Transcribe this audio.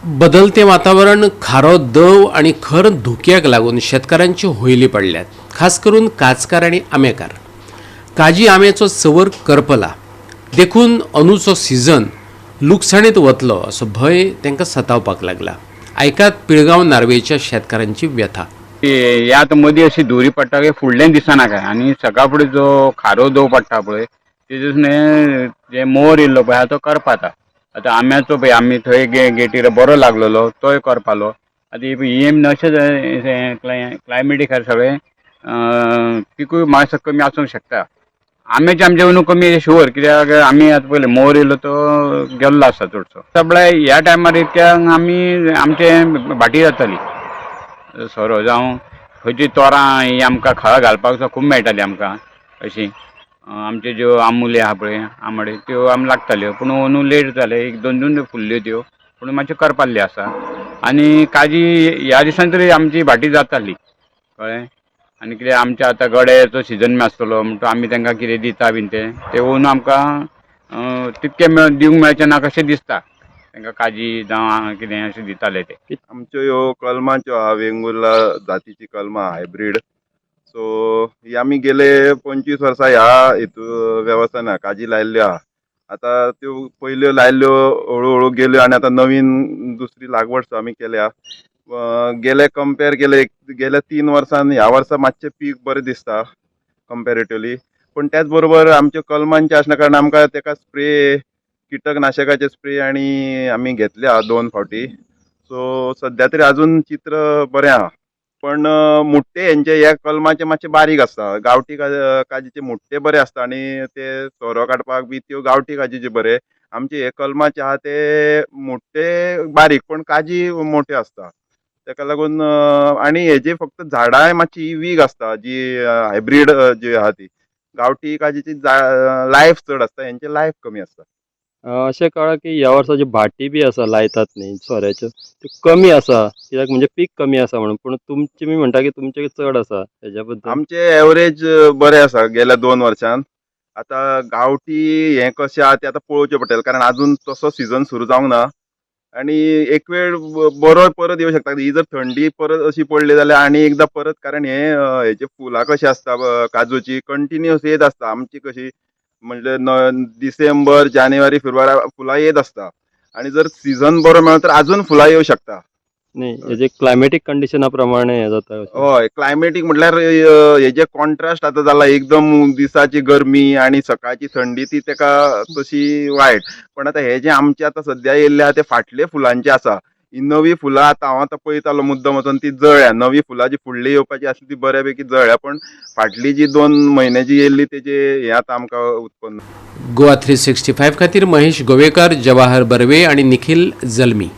बदलतें वातावरण, खारो दव आनी खर धुक्याक लागून शेतकारांची होयली पडल्यात, खास करून काजकार आनी आंबेकार. काजी आंब्याचो चंवर करपला, देखून अंदूचो सिजन लुकसाणीत वतलो असो भंय तांकां सतावपाक लागला. आयकात पिळगांव नार्वेच्या शेतकारांची व्यथा. हे आतां मदीं अशी धुरी पडटा की फुडलें दिसना काय आनी सकाळ फुडें जो खारो दव पडटा पळय, तेजेसून हे जे मोर येयल्लो पळय तो करपाता. आतां आंब्याचो पळय, आमी थंय गेटीर बरो लागलेलो, तोय करपालो. आतां ही अशें क्लायमेटी खातीर सगळें पिकूय मातसो कमी आसूंक शकता. आंब्याचे आमचे अंदू कमी शुवर, कित्याक आमी आतां पयलें मोर येयलो तो गेल्लो आसा चडसो. सगळे ह्या टायमार इतक्या आमी आमचे भाटी जाताली. सोरो जावं खंयची तोरां ही आमकां खळां घालपाक सुद्दां खूब मेळटाली आमकां. अशी आमच्यो ज्यो आंबुली आहा पळय, आंबाडे, त्यो आमी लागताल्यो, पूण अंदू लेट जाले. एक दोन दोन फुल्ल्यो त्यो, पूण मातश्यो करपाल्ल्यो आसा. आनी काजी ह्या दिसान तरी आमची भाटी जाताली, कळ्ळें? आनी कितें आमच्या आतां गड्याचो सिजन बी आसतलो म्हणटो आमी तांकां कितें दिता बीन तें तें अंदू आमकां तितकें दिवंक मेळचें ना कशें दिसता तांकां, काजी जावं कितें अशें दिताले ते. आमच्यो ह्यो कलमाच्यो आहा, वेंगुर्ला जातीची कलमां हायब्रीड. सो ही आमी गेले 25 वर्सां ह्या हितू वेवसायान काजी लायल्ल्यो आहा. आतां त्यो पयल्यो लायल्ल्यो हळू हळू गेल्यो आनी आतां नवीन दुसरी लागवड सुद्दां आमी केल्या. गेले कंपेर केले गेल्या 3 वर्सान ह्या वर्सा मातशें पीक बरें दिसता कंपेरेटिवली. पूण त्याच बरोबर आमच्यो कलमांचें आसल्या कारणान आमकां तेका स्प्रे, किटकनाशकाचे स्प्रे आनी आमी घेतले आहा 2 फावटी. सो सद्या तरी अजून चित्र बरें आहा, पण मुट्टे हेंचे ह्या कलमाचे मातशे बारीक आसता. गांवठी काजीचे मुट्टे बरे आसता आनी ते सोरो काडपाक बी त्यो गांवठी काजीचे बरे. आमचे हे कलमाचे आहा ते मुट्टे बारीक पण काजी मोठे आसता. तेका लागून आनी हेजे फक्त झाडांय मातशी वीक आसता, जी हायब्रीड जी आहा ती. गांवठी काजीची लायफ चड आसता, हेंचे लायफ कमी आसता. अशें कळ्ळां की ह्या वर्सा जी भाटी बी आसा लायतात न्ही सोऱ्याच्यो, त्यो कमी आसा, कित्याक म्हणजे पीक कमी आसा म्हणून. पूण तुमचे मी म्हणटा की तुमचे चड आसा, हेज्या बद्दल? आमचे एवरेज बरें आसा गेल्या 2 वर्सान. आतां गांवठी हें कशें आहा तें आतां पळोवचें पडटलें, कारण आजून तसो सिजन सुरू जावंक ना आनी एक वेळ बरो परत येवं शकता. ही जर थंडी परत अशी पडली जाल्यार आनी एकदां परत, कारण हे हेजे फुलां कशीं आसता काजूची, कंटिन्युअस येत आसता. आमची कशी म्हणजे डिसेंबर, जानेवारी, फेब्रुवारी फुलां येत आसता आनी जर सिजन बरो मेळ्ळो तर आजून फुलां येवं शकता. न्ही, हेजे क्लायमेटीक कंडिशना प्रमाणे हें जाता. हय, क्लायमेटीक म्हटल्यार हेजे कॉन्ट्रास्ट आतां जाला, एकदम दिसाची गरमी आनी सकाळची थंडी, ती तेका तशी वायट. पण आतां हे जे आमचे आतां सद्या येयल्ले आहा ते फाटले फुलांचे आसा. ही नवी फुलां आतां हांव आतां पळयतालो मुद्दम वचोन, ती जळ्ळ्या. नवी फुलां जी फुडली येवपाची आसली ती बऱ्यापैकी जळ्ळ्या, पण फाटली जी 2 म्हयने जी येयल्ली तेजे हे आतां आमकां उत्पन्न. गोवा 365 खातीर महेश गोवेकर, जवाहर बर्वे आणि निखिल जल्मी.